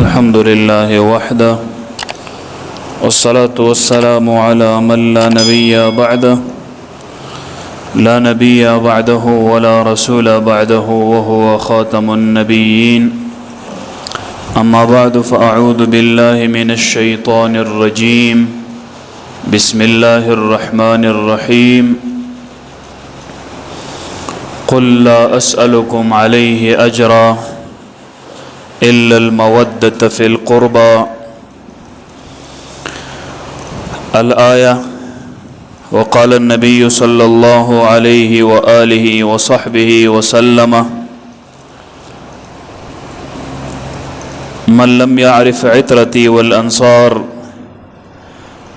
الحمد لله وحده، والصلاة والسلام على من لا نبي بعده، لا نبي بعده ولا رسول بعده، وهو خاتم النبيين. أما بعد، فأعوذ بالله من الشيطان الرجيم. بسم الله الرحمن الرحيم. قل لا أسألكم عليه أجرا إلا المودة في القربى. الآية. وقال النبي صلى الله عليه وآله وصحبه وسلم: من لم يعرف عترتي والأنصار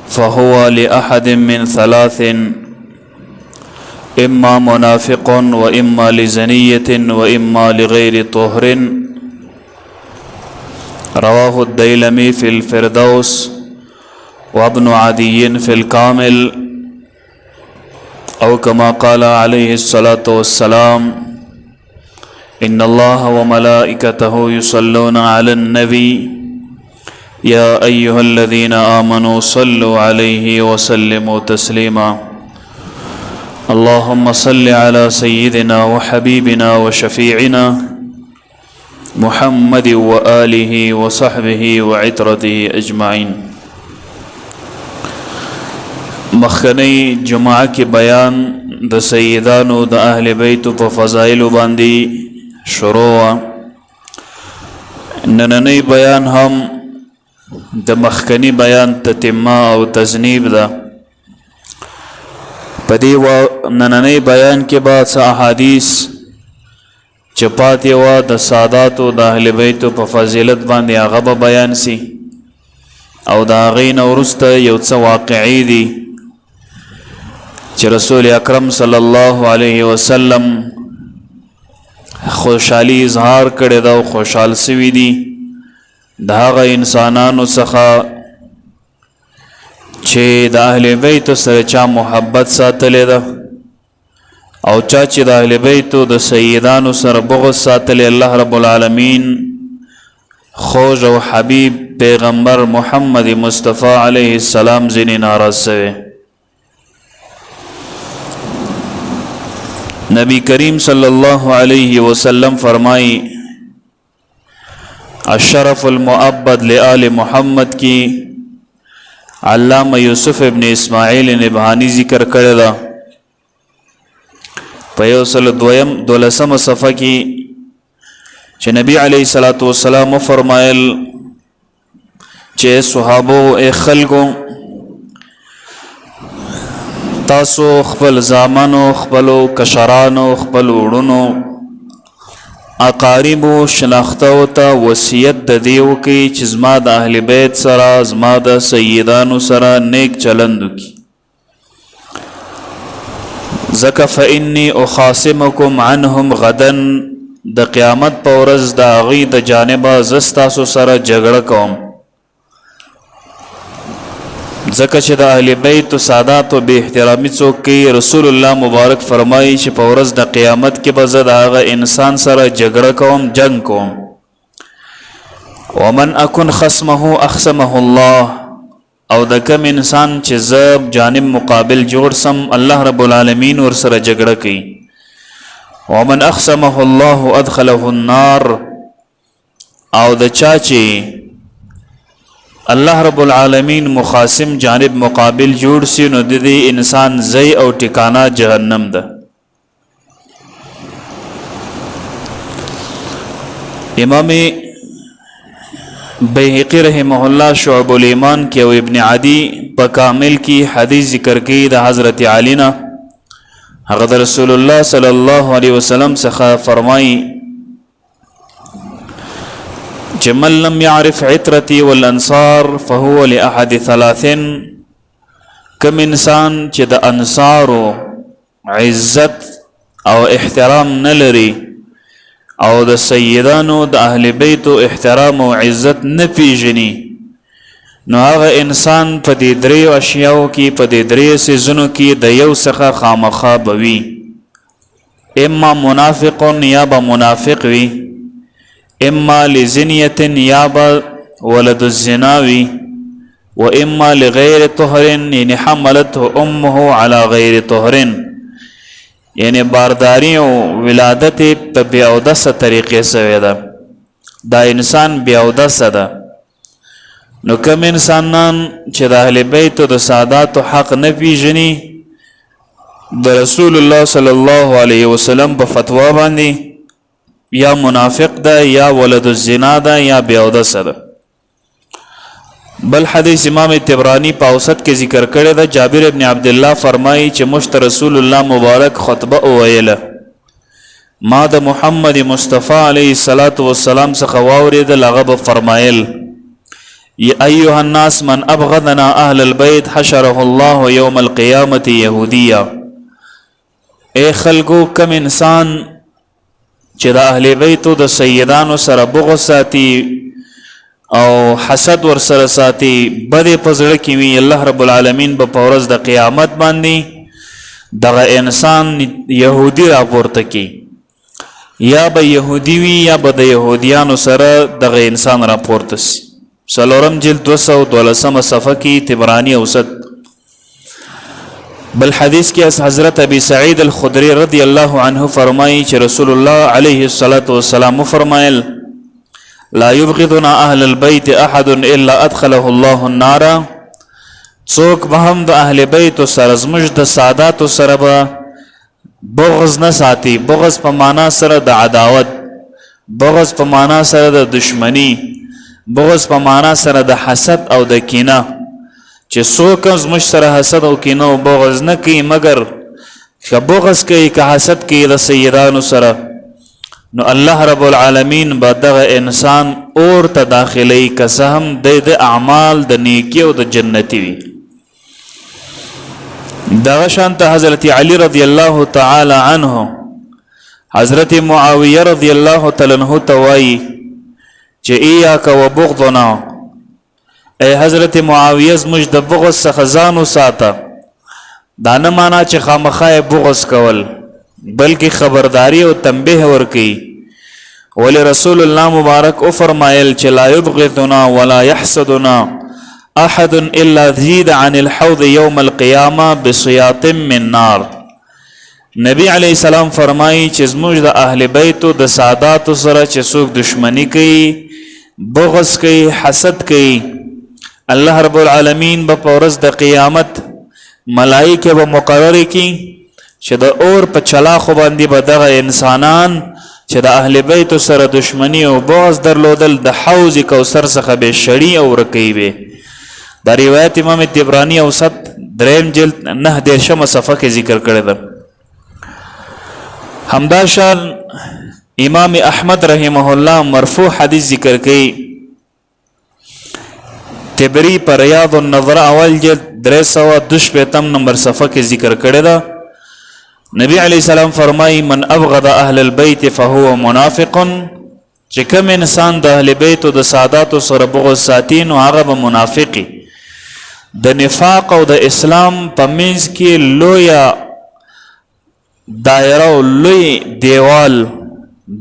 فهو لأحد من ثلاث، إما منافق وإما لزنية وإما لغير طهر. رواه الديلمي في الفردوس وابن عدي في الكامل، أو كما قال عليه الصلاة والسلام: إن الله وملائكته يصلون على النبي، يا أيها الذين آمنوا صلوا عليه وسلموا تسليما. اللهم صل على سيدنا وحبيبنا وشفيعنا محمد وآله وصحبه وعترته أجمعين. مخکنی جمعه کې بیان د سیدانو د اهل بیت په فضایل باندې شروع. نننی بیان هم د مخکنی بیان تتمه او تزنیب ده. په دې نننی بیان کې به څه احادیث چې پاتې وه د ساداتو د اهل بیتو په فضیلت باندې، هغه به بیان سي، او د هغې نه وروسته یو څه واقعي دي چې رسول اکرم صلی الله علیه وسلم خوشحالي اظهار کړې ده او خوشحال سوي دي د هغه انسانانو څخه چې د اهل بیت سره چا محبت ساتلې ده او چا چې د اهل بیتو د سیدانو سره بغض ساتلی، الله رب العالمین خوږ او حبیب پیغمبر محمد مصطفی علیه السلام ځینې ناراض سوی. نبی کریم صلی الله علیه وسلم فرمایي، الشرف المؤبد لآل محمد کی علامه یوسف ابن اسماعیل نبهانی ذکر کړی دا په 112 صفحه کې، چې نبی علیه الصلاۃ والسلام فرمایل چې صحابو، ای خلکو، تاسو خپل زامنو، خپلو کشرانو، خپل وړونو، اقاربو، شناختو ته وصیت د دې وکړي چې زما د اهل بیت سره، زما د سیدانو سره نیک چلند وکړي، ځکه فإني أخاصمكم عنهم غدا، د قیامت په ورځ د هغوی د جانبه زه ستاسو سره جګړه کوم، ځکه چې د اهل بیت ساداتو بې احترامي څوک کوي، رسول الله مبارک فرمایي چې په ورځ د قیامت کې به زه د هغه انسان سره جګړه کوم، جنگ کوم. ومن اكن خصمه اخصمه الله، او د کم انسان چې زه جانب مقابل جوړ سم، الله رب العالمین ور سره جګړه کوي. ومن اخصمه الله ادخله النار، او د چا چې الله رب العالمین مخاصم، جانب مقابل جوړ سي، نو د دې انسان ځای او ټکانه جهنم ده. امام بیهقی رحمه الله شعب الایمان کې او ابن عدی په کامل کې حدیث ذکر کړي د حضرت علی نه، هغه د رسول الله صلی الله علیه وسلم څخه فرمایي چې من لم يعرف عترتي والانصار فهو لاحد ثلاث، کم انسان چې د انصارو عزت او احترام نه لري او د سیدانو د اهل بیتو احترام او عزت نه پیژني، نو هغه انسان په دې دریو اشیاو کې، په دې دریو سیزونو کې د یو څخه خامخا به وي: اما منافق، یا به منافق وي، اما لزنیه یا به ولد الزنا وي و اما لغیر طهر، یعنی حملته امه علی غیر طهر، یعنی بارداری او ولادت په بی اودسه طریقې سوی ده، دا انسان بی اودسه ده. نو کوم انسانان چې د اهل بیت د ساداتو حق نه پیژني، د رسول الله صلی الله علیه وسلم په فتوا باندې، یا منافق ده، یا ولد الزنا ده، یا بی اودسه ده. بل حدیث امام تبرانی په اوسط کې ذکر کړی ده، جابر ابن عبد الله فرمایي چې مشت رسول الله مبارک خطبه وویله، ما د محمد مصطفی علیه الصلاۃ والسلام څخه واورېدل، هغه به فرمایل: یا ایها الناس، من ابغضنا اهل البيت حشره الله یوم القیامه یهودیا. اے خلکو، کم انسان چې د اهل بیتو د سیدانو سره بغض ساتي او حسد ور سره ساتي، بده په زړه کې وي، الله رب العالمین به په ورځ د قیامت باندې دغه انسان يهودي راپورته کی، یا به يهودي وي یا به د يهودیانو سره دغه انسان راپورته سي. څلورم جلد 212 صفحه کې تبرانی اوسط. بل حدیث کې حضرت ابي سعید الخدری رضی الله عنه فرمایي چې رسول الله علیه الصلاۃ والسلام فرمایل: لا يبغضنا اهل البيت احد الا ادخله الله النار. څوک به هم د اهل بیت سره، زموږ د ساداتو سره به بغض نه ساتي. بغض په معنا سره د عداوت، بغض په معنا سره د دشمنی، بغض په معنا سره د حسد او د کینه، چې څوک زموږ سره حسد او کینه او بغض نه کوي، مګر که بغض کوي، که حسد کوي د سیدانو سره، نو الله رب العالمین به دغه انسان اور ته داخلي، که څه هم د اعمال د نیکی او د جنتی وي. دغه شانته حضرت علی رضی الله تعالی عنه حضرت معاویه رضی الله تعالی عنہ ته وایي چې ایاک وبغضنا، ای حضرت معاویه، زموږ د بغض څخه ځان وساته. دا نه معنا چې خامخا یې بغض کول، بلکې خبرداری او تنبیه ورکوي. ولی رسول الله مبارک او فرمایل چې لا یبغضنا ولا يحسدنا احد الا زید عن الحوض یوم القیامه بصیاط من نار. نبی علی السلام فرمایي چې زموږ د اهل بیتو د ساداتو سره چې څوک دشمنی کوي، بغض کوي، حسد کوي، الله رب العالمین به په ورځ د قیامت ملائکه به مقرر کی چې د اور په چلاخو باندې به دغه انسانان چې د اهل بیت سره دشمنی او بغض درلودل، د حوض کوثر څخه به شړی او ورکی به. دا روایت امام تبرانی اوسط دریم جلد 39 صفحه کې ذکر کړی ده. همداشان امام احمد رحمه الله مرفوع حدیث ذکر کړي، تبری پر ریاض النظر اول جلد 322 نمبر صفحه کې ذکر کړی ده. نبی علی السلام فرمای: من ابغض اهل البيت فهو منافق. چې کوم انسان د اهل بیت او د ساداتو سره بغض ساتي، نو هغه به منافقي. د نفاق او د اسلام په منځ کې لویه دایره او لوی دیوال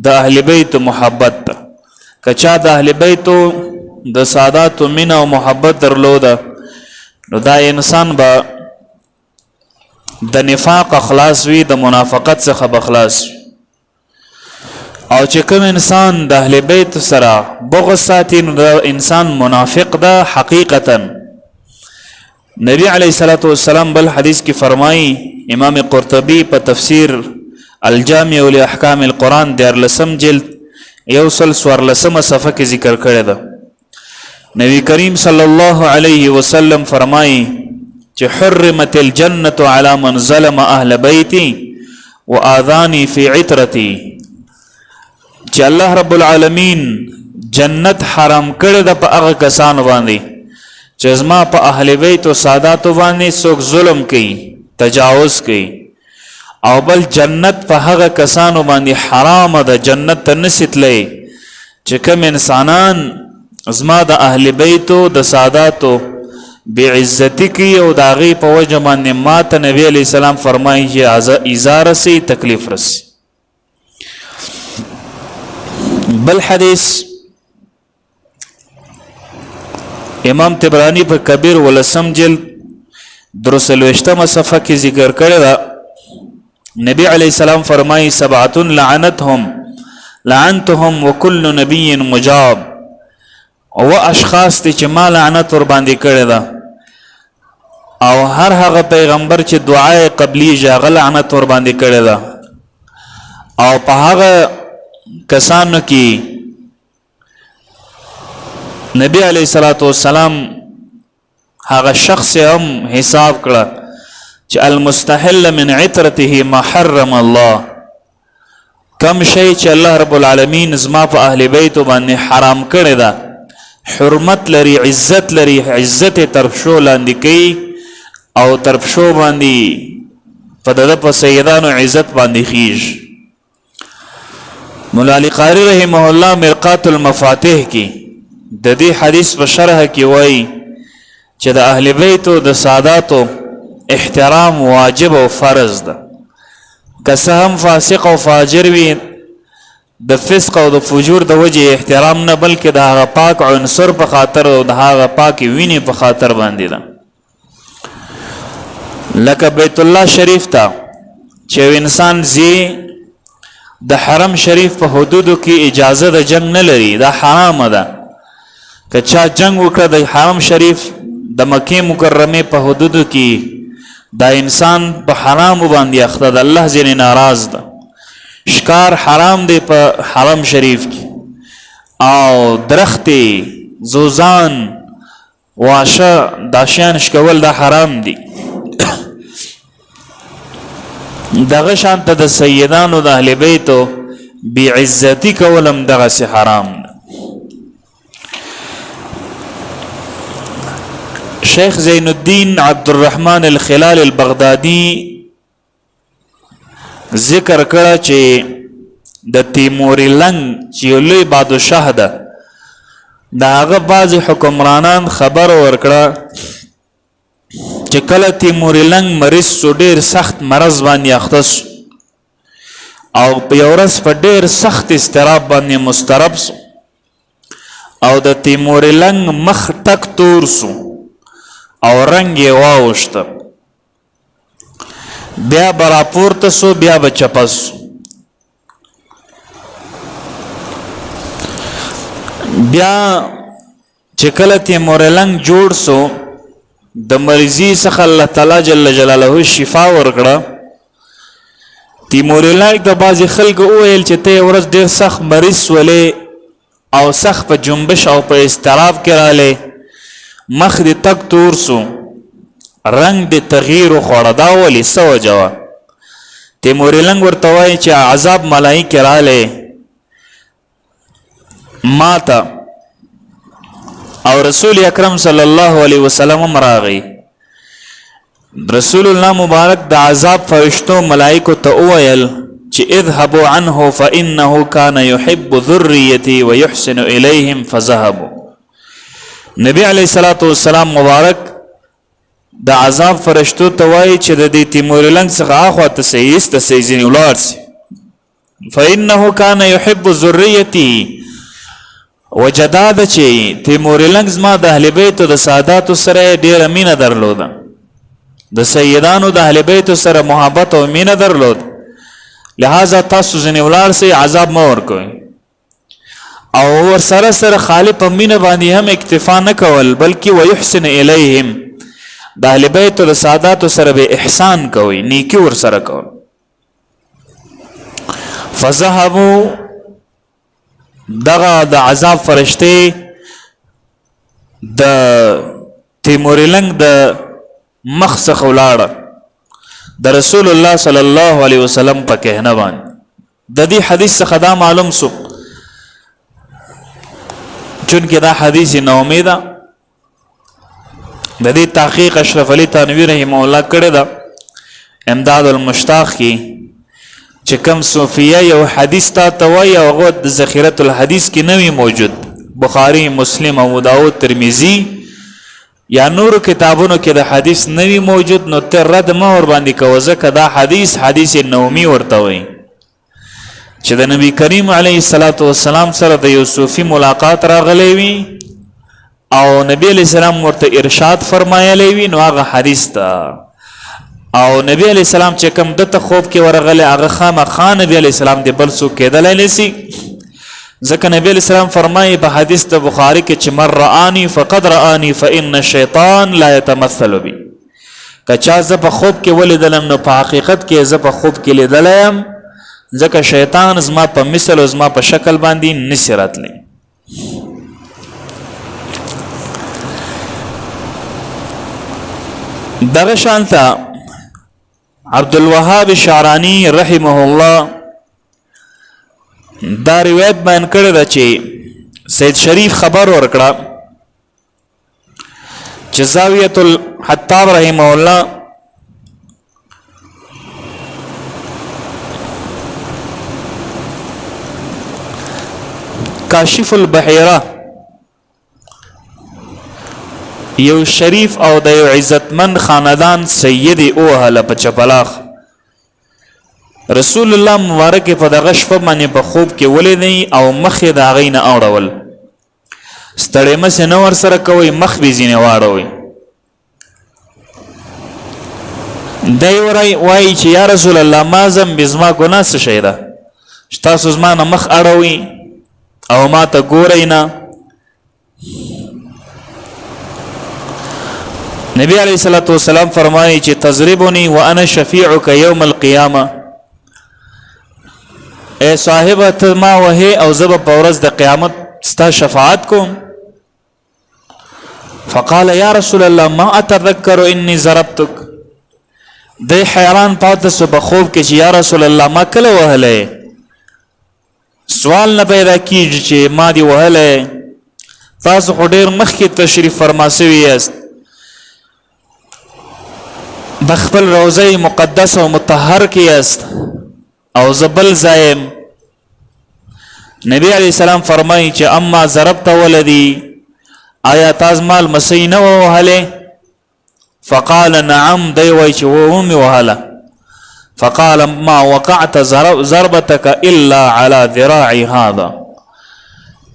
د اهل بیت محبت ده. که چا د اهل بیت د ساداتو مینه او محبت درلوده، نو دا انسان به د نفاق خلاص وي، د منافقت څخه به خلاص وي. او چې کوم انسان د اهل بیت سره بغض ساتي، نو دا انسان منافق ده حقیقتا. نبی علیه الصلاۃ والسلام بل حدیث کې فرمایي، امام قرطبي په تفسیر الجامع لاحکام القرآن 13 جلد 114 صفحه کې ذکر کړی ده، نبی کریم صلی الله علیه وسلم فرمایي چې حرمت الجنه علی من ظلم اهل بیتی واذانی فی عترتی، چې الله رب العالمین جنت حرام کړی ده په هغه کسانو باندې چې زما په اهل بیت او ساداتو باندې څوک ظلم کوي، تجاوز کوي، او بل جنت په هغه کسانو باندې حرام ده، جنت ته نشي تللی چې کوم انسانان زما د اهل بیتو د ساداتو بی عزتی کوي او د هغې په وجه باندې ما ته نبی علیه السلام فرمایي چې ایزا رسي، تکلیف رسي. بل حدیث امام تبرانی په کبیر ولسم جلد درسلوشتمه صفحه کې ذکر کړی دا، نبی علی السلام فرمایي: سبعه لعنتهم لعنتهم وكل نبي مجاب. او اشخاص ته چې ما لعنت ور باندې کړی دا، او هر هغه پیغمبر چې دعای قبلی هغه لعنت ور باندې کړی دا، او په هغه کسانو کې نبی علی صلوات و سلام هغه شخص هم حساب کړه چې المستحل من عترته ما حرم الله، کم شی چې الله رب العالمین زما په اهل بیت باندې حرام کړی دا، حرمت لري، عزت لري، عزت تر پښو لاندې کوي او تر پښو باندې په دغه په سیدانو عزت باندې خیژ. مولا علی قاری رحمه الله مرقات المفاتيح کې د دې حدیث په شرح کې وایي چې د اهل بیتو د ساداتو احترام واجب او فرض ده، که څه هم فاسق او فاجر وي، د فسق او د فجور د وجې احترام نه، بلکې د هغه پاک عنصر په خاطر او د هغه پاک وینې په خاطر باندې ده. لکه بیت الله شریف ته چې انسان زی، د حرم شریف په حدودو کې اجازه د جنگ نه لري، دا حرام ده. که چا جنگ وکړه د حرم شریف د مکه مکرمه په حدودو کې، دا انسان په حرام باندې اخته ده، الله ځینې ناراض ده. شکار حرام دی په حرم شریف کې، او درختې، زوزان، واشه، دا شیان شکول دا حرام دي. دغه شان ته د سیدانو د اهل بیتو بی عزتی کولم دغه سي حرام ده. شیخ زین الدین عبد الرحمن الخلال البغدادي ذکر کړه چې د تیموري لنګ چې یو لوی بادشاه ده، د هغه بعضې حکمرانان خبر ورکړه چې کله تیموري لنګ مریض سو، ډیر سخت مرض باندې اخته سو او په یو ورځ په ډیر سخت اضطراب باندې مسترب سو، او د تیموري لنګ مخ تک تور سو او رنګ یې واوښته، بیا به راپورته سو، بیا به چپه سو. بیا چې کله تیمورلنګ جوړ سو، د مریضي څخه الله تعالی جل جلاله شفا ورکړه. تیمورلنګ ته بعضې خلکو وویل چې ته ورځ ډېر سخت مریض سولې او سخت په جنبش او په اضطراب کې راغلی، مخ دې تک تور سو، رنګ دې تغییر وخوړه، دا ولې، څه وجه وه؟ تیمورلنګ ورته وایي چې عذاب ملایکې راغلی ما ته او رسول اکرم صلی الله علیه وسلم هم راغی. رسول الله مبارک د عذاب فرشتو ملائکو ته وویل چې اذهبوا عنه فانه كان يحب ذريتي ويحسن اليهم فذهبوا. نبی علیہ الصلوۃ والسلام مبارک د عذاب فرشتو ته وایي چې د دې تیمور لنګ څخه اخوا ته سیست سیزین ولاړ سي، فانه كان يحب ذريتي، وجداد چې تیمور لنګ زما د اهل بیت د ساداتو سره ډیره مینه درلوده، د سیدانو د اهل بیت سره محبت او مینه درلود، لہذا تاسو ځنې ولاړ سئ، عذاب مه ورکوئ. او ور سره سره خالي په مینه باندې هم اکتفا نه کول، بلکې ويحسن الیهم، د اهل بیت د ساداتو سره به احسان کوي، نیکی ور سره کول. فذهبوا، دغه د عذاب فرشته د تیمورلنګ د مخ څخه ولاړه د رسول الله صلی الله علیه وسلم په کهنه باندې. د دې حدیث څخه دا معلوم سو، چونکه دا حدیث نومي ده، د دې تحقیق اشرف علی تنوی رحمه الله کړی ده امداد المشتاق کې، چې کم صوفیه یو حدیث تا ته وایي او هغه د ذخیرة الحدیث کې نه وي موجود، بخاری، مسلم، ابو داود، ترمذی یا نورو کتابونو کې د حدیث نه وي موجود، نو ته رد مه ور باندې کوه، ځکه دا حدیث حدیث نومي ورته وایي. چې د نبی کریم علیه الصلاۃ والسلام سره د یو صوفي ملاقات راغلی وي او نبی علیہ السلام ورته ارشاد فرمایلی وي، نو هغه حدیث ده. او نبی علیہ السلام چې کوم دته خوب کې ورغله، هغه خامخا نبی علیہ السلام دی، بل څوک کېدلای نسی. ځکه نبی علیہ السلام فرمایي په حدیث د بخاری کې چې من رآنی فقد رآنی فإن الشیطان لا يتمثل بی. که چا زه په خوب کې ولیدلم، نو په حقیقت کې زه په خوب کې لیدلی یم، ځکه شیطان زما په مثل او زما په شکل باندې نسی راتلی. دغه شانته عبد الوهاب شعرانی رحمه الله دا روایت بیان کړی دا چې سید شریف خبر ورکړه چې زاویه الحطاب رحمه الله کاشف البحیره یو شریف او د یو عزتمن خاندان سید اوهله په چپلاخ. رسول الله مبارک په دغه شپه باندې په خوب کې ولیدی او مخ یې د هغې نه اوړول، ستړی مسې نه ورسره کوئ، مخ به ځینې واړوئ. دی ورای وایي چې یا رسول الله، ما ذنب، زما ګناه څه شی ده چې تاسو زما نه مخ اړوئ او ما ته ګورئ نه؟ نبی علیہ الصلوۃ والسلام فرمایي چې تضربني وانا شفیعک یوم القیامه، اے صاحب، ته ما وه او زب په ورځ د قیامت ستا شفاعت کوم. فقال یا رسول الله، ما اتذكر اني ضربتك. دی حیران پاتې سو په خوب کې چې یا رسول الله، ما کله وهلې؟ سوال نه پیدا کیږي چې ما دی وهلې، تاسو خو ډیر مخکې تشریف فرما سوی یاست، د خپل روزه مقدس او مطهر کې یاست او زبل زایم. نبی علی السلام فرمایي چې اما ضربت ولدی، آیا تاز مال مسی نه وهله؟ فقال نعم، دی وای چې و مې وهله. فقال ما وقعت ضربتك الا على ذراعي هذا.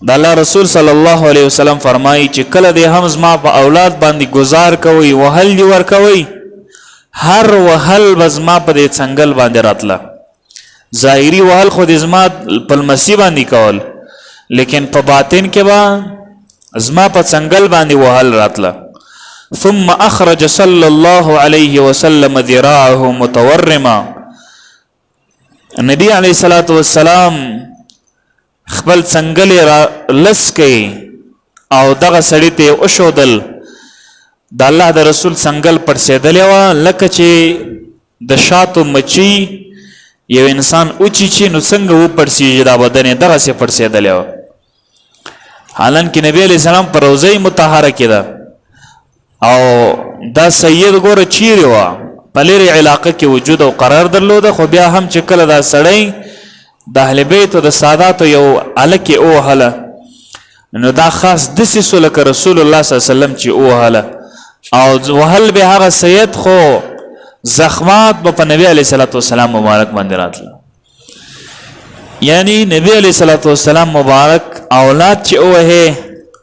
د الله رسول صلی الله علیه وسلم فرمایي چې کله دې هم زما په اولاد باندې گزار کوي، وهل دی ور کوي، هر وهل بزما په دې څنګل باندې راتله. ظاهری وهل خو دې زما په لمسی باندې کول، لیکن په باطن کې به زما په څنګل باندې وهل راتله. ثم اخرج صلى الله عليه وسلم ذراعه متورما. نبی علیہ الصلوۃ والسلام خپل څنګل را لس کړي او دغه سړی ته وشودل. د الله د رسول څنګل پړسېدلې و، لکه چې د شاتو مچي یو انسان اوچی چې نو څنګه و پړسیږي دا بدن، دغه سي پړسېدلې و. حالانکه نبی علیہ السلام پر روزه مطهره کې ده او دا سید ګوره چیرې و، په لرې علاقه کې وجود او قرار درلوده، خو بیا هم چې کله دا سړی د اهل بیت او د ساداتو یو الک اوهله، نو دا خاص دسې سو لکه رسول الله صلی الله علیه وسلم چې اوهله او وهل به هغه سید، خو زخمات به په نبی علیہ الصلوۃ والسلام مبارک باندې راتله. یعنی نبی علیہ الصلوۃ والسلام مبارک اولاد چې اوه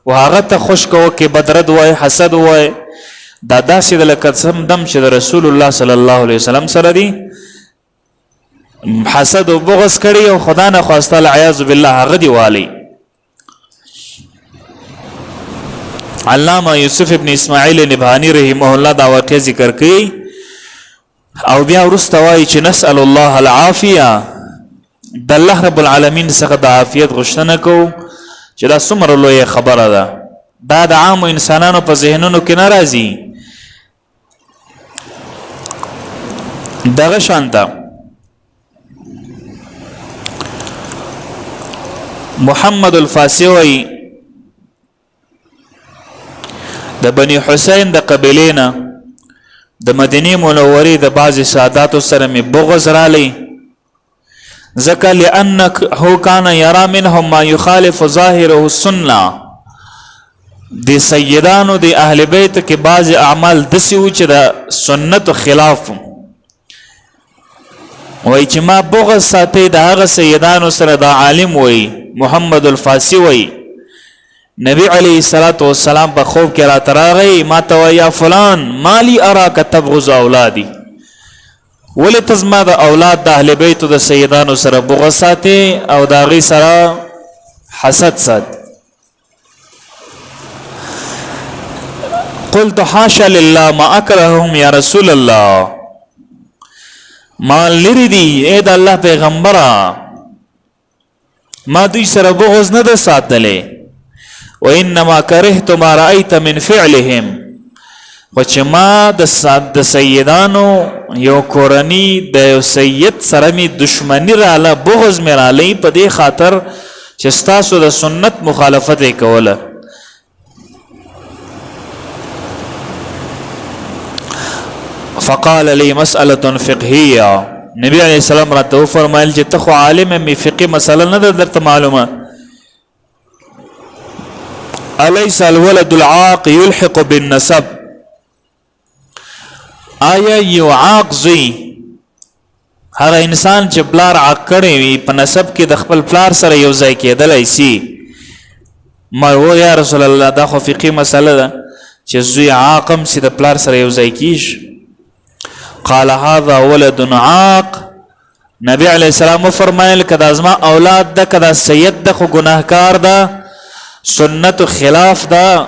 او هغه ته خوش کو کې بدرد وای، حسد وای، دا داسې د لکه سم دم چې د رسول الله صلی الله علیه وسلم سره دی حسد او بغض کړي او خدا نه خواسته العیاذ بالله هغه دی والی. علامه یوسف ابن اسماعیل نبهانی رحمه الله دا واقعه ذکر کړي او بیا وروسته وایي چې نسأل الله العافیه، د الله رب العالمین څخه د عافیت غوښتنه کوو، چې دا څومره لویه خبره ده، دا د عامو انسانانو په ذهنونو کې نه راځي. دغه شانته محمد الفاسی وی د بنی حسین د قبیلې نه د مدینه منورې د بعضې ساداتو سره مې بغض رالی، ځکه لأنه کان یرا منهم ما یخالف ظاهره السنه. د سیدانو د اهل بیت کې بعض اعمال دسی و چې د سنت خلاف. وای چې ما بغض ساتي د هغه سیدانو سره، د عالم وای محمد الفاسی وای، نبی علیه الصلاۃ والسلام په خوب کې را تراغی ما ته، یا فلان مالی اراک تبغض اولادی، ولې تزما د اولاد د اهل بیت د سیدانو سره بغض ساتي او د هغې سره حسد ساتي؟ قلت حاشا لله ما اکرههم یا رسول الله، ما لری دی اے د الله پیغمبره، ما دوی سره بغض نه ده ساتلې، وانما کرهت ما رايت من فعلهم، خو چې ما د سیدانو یو کورنی د یو سید سره می دشمنی رااله، بغض می رااله په دې خاطر چې ستاسو د سنت مخالفت یې کوله. فقال لي مسأله فقهيه، نبی علیہ السلام راته فرمایل چې ته خو عالم می، فقهي مسله نه ده درته معلومه؟ اليس الولد العاق يلحق بالنسب؟ آیا یو عاق زوی، هغه انسان چې پلار عاق کړی وي، په نسب کې د خپل پلار سره یو ځای کېدلای سي؟ ما و یا رسول الله، دا خو فقهي مسله ده چې زوی عاقم سي د پلار سره یو ځای کیږي. قال هذا ولد عاق، نبی علی السلام فرمایل کدا زما اولاد ده، کدا سید ده، خو ګناهکار ده، سنت خلاف ده،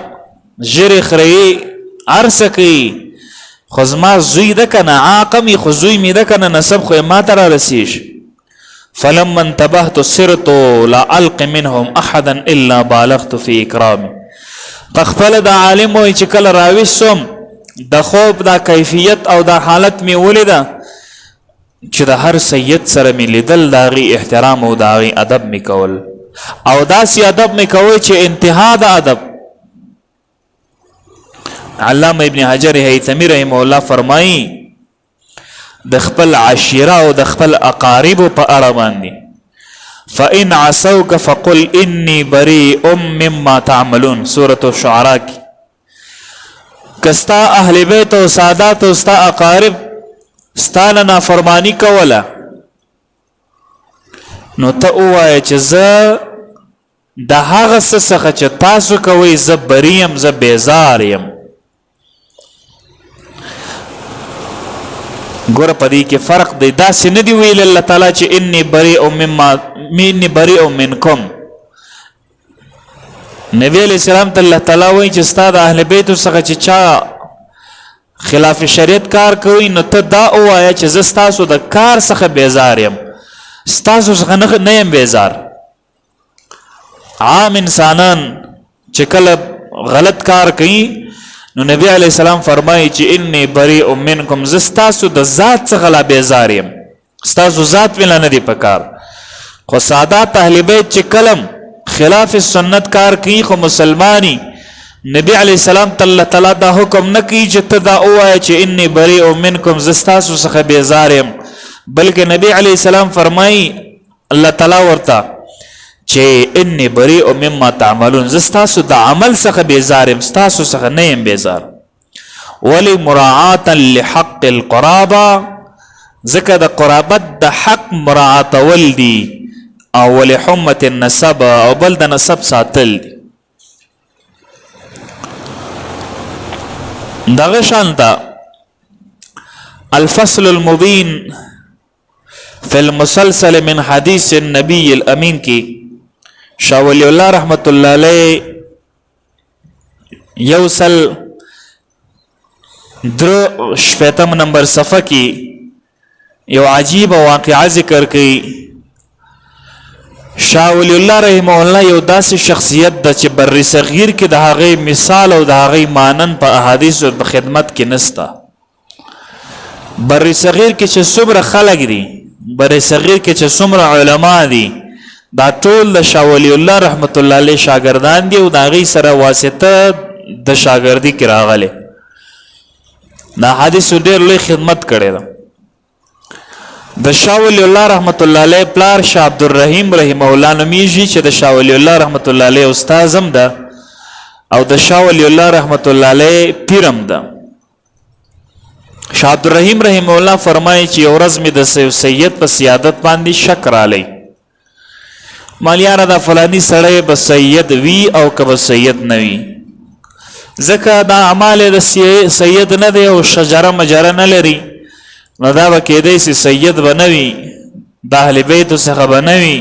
جری خری ارس کوي، خو زما زوی ده کنه، عاقم خو زوی می ده کنه، نسب خو ما تر رسیش. فلما انتبهت صرت لا الق منهم احدا الا بالغت في اكرامي. خپل د عالم وای چې کله راويسم د خوب دا کیفیت او دا حالت می ولیده چې د هر سید سره می لیدل، د هغې احترام او د هغې ادب می کول، او داسې ادب می کوي چې انتها د ادب. علامه ابن حجر هیثمی رحمه الله فرمایي د خپل عشیره او د خپل اقارب په اړه باندې، فإن عصوك فقل إني بريء مما تعملون، سورة الشعراء کې، کستا اهل بیت او سادات او ستا اقارب ستانه نافرمانی کوله، نو ته ووایه چې زه د هغه څه څخه چې تاسو کوئ زه بری یم، زه بیزار یم. ګوره په دې کې فرق دی، داسې نه دی ویل الله تعالی چې انی بریء مما انی بریء منکم. نبی علیہ السلام ته الله تعالی وایي چې ستا د اهل بیت څخه چې چا خلاف شریعت کار کوي، نو ته دا ووایه چې زه ستاسو د کار څخه بیزار یم، ستاسو څخه نه یم بیزار. عام انسانان چې کله غلط کار کوي، نو نبی علی السلام فرمایي چې انی بریء منکم، زه ستاسو د ذات څخه لا بیزار یم، ستاسو ذات مې لا نه دی پکار. خو سادات اهل بیت چې کلم خلاف سنت کار کوي خو مسلمانی، نبی علی السلام ته الله تعالی دا حکم نه کوي چې ته دا ووایه چې انی بریء منکم، زه ستاسو څخه بیزار یم، بلکې نبی علی السلام فرمایي الله تعالی ورته چې انی بریء مما تعملون، زه ستاسو د عمل څخه بیزار یم، ستاسو څخه نه یم بیزار. ولی؟ مراعاتا لحق القرابه، ځکه د قرابت د حق مراعاتول دي، او ولحمت النسب، او بل د نسب ساتل دي. دغه شانته الفصل المبین فی المسلسل من حدیث النبی الامین کې شاه ولی الله رحمت الله علیه یوسل در شپیتم نمبر صفحه کې یو عجیب واقعه ذکر کړي. شاه ولی الله رحمه الله یو داسې شخصیت ده چې بر صغیر کې د هغې مثال او د هغې مانن په احادیث او په خدمت کې نسته. بر صغیر کې چې څومره خلک دي، بر صغیر کې چې څومره علما دي، دا ټول د شاه ولی الله رحمت الله علیه شاګردان دي او د هغې سره واسطه د شاګردي کې راغلی. دا حدیث ډېر لوی خدمت کړی ده. د شاه ولی الله رحمت الله علیه پلار شاه عبدالرحیم رحمه الله نومیږي چې د شاه ولی الله رحمت الله علیه استاد هم ده او د شاه ولی الله رحمت الله علیه پیرم ده. شاه عبدالرحیم رحم الله فرمایي چې یو ورځ مې د سید په سیادت باندې شک رالی، مالیاره دا فلانی سړی به سید وي او که به سید نه وي، ځکه دا اعمال د سید نه دی او شجره مجره نه لري، نو دا به کېدای سي سید به نه وي، د اهل بیتو څخه به نه وي،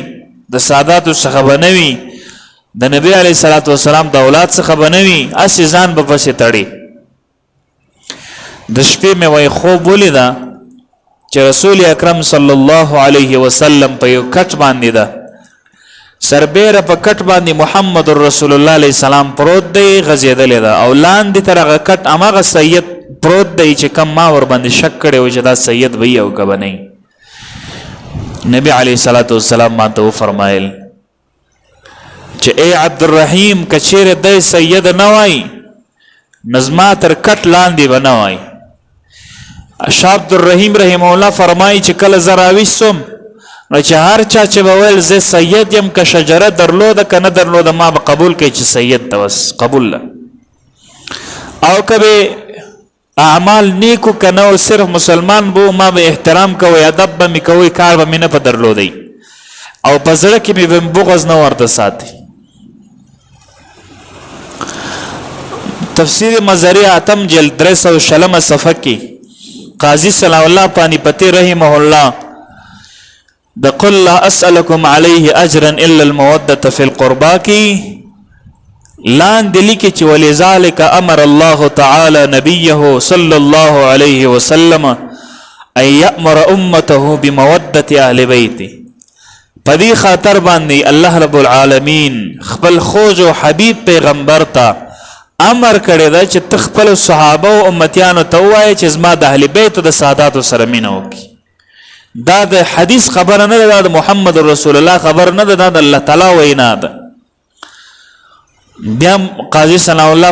د ساداتو څخه به نه وي، د نبی علیه الصلاة والسلام د اولاد څخه به نه وي، هسې ځان به پسې تړي. د شپې مې وای خوب ولیده چې رسول اکرم صلی الله علیه وسلم په یو کټ باندې ده، سربیره په کټ باندې محمد رسول الله علیه السلام پروت دی، غزیدلی ده، او لاندې تر هغه کټ هماغه سید پروت دی چې کم ما ور باندې شک کړی و چې دا سید به او که به نه. نبی علیه الصلاة والسلام ما ته وفرمایل چې ای عبدالرحیم، کچېرې دی سید نه وای نو زما تر کټ لاندې به نه وای. شاه عبدالرحیم رحمه الله فرمایي چې کله زه راویښ سوم نو چې هر چا چې به ویل زه سید یم، که شجره درلوده که نه درلوده، ما به قبول کړي چې سید ته بس قبول ده، او که به اعمال نیکو که نه صرف مسلمان بو، ما به احترام کوي، ادب به مې کوي، کار به مې نه په درلودی او په زړه کې مې به بغض نه ورته ساتي. تفسیر مزری اتم جلد 320 صفحه کې قاضي صلی الله پانی پتی رحمه الله د قل لا اسالکم علیه اجرا الا الموده فی القربا کی لاندې لیکي چې ولذالک امر الله تعالی نبیه صلی الله علیه وسلم ان یامر امته بموده اهل بیته. په دې خاطر باندې الله رب العالمین خپل خوج او حبیب پیغمبر ته امر کړی دا چې تخپل صحابه او امتیانو ته وایي چې زما د اهل بیت د ساداتو سره مینه وکړي. دا د حدیث خبره نه ده، دا د محمد رسول الله خبره نه ده، دا د الله تعالی وینا ده. بیا قاضي ثنا الله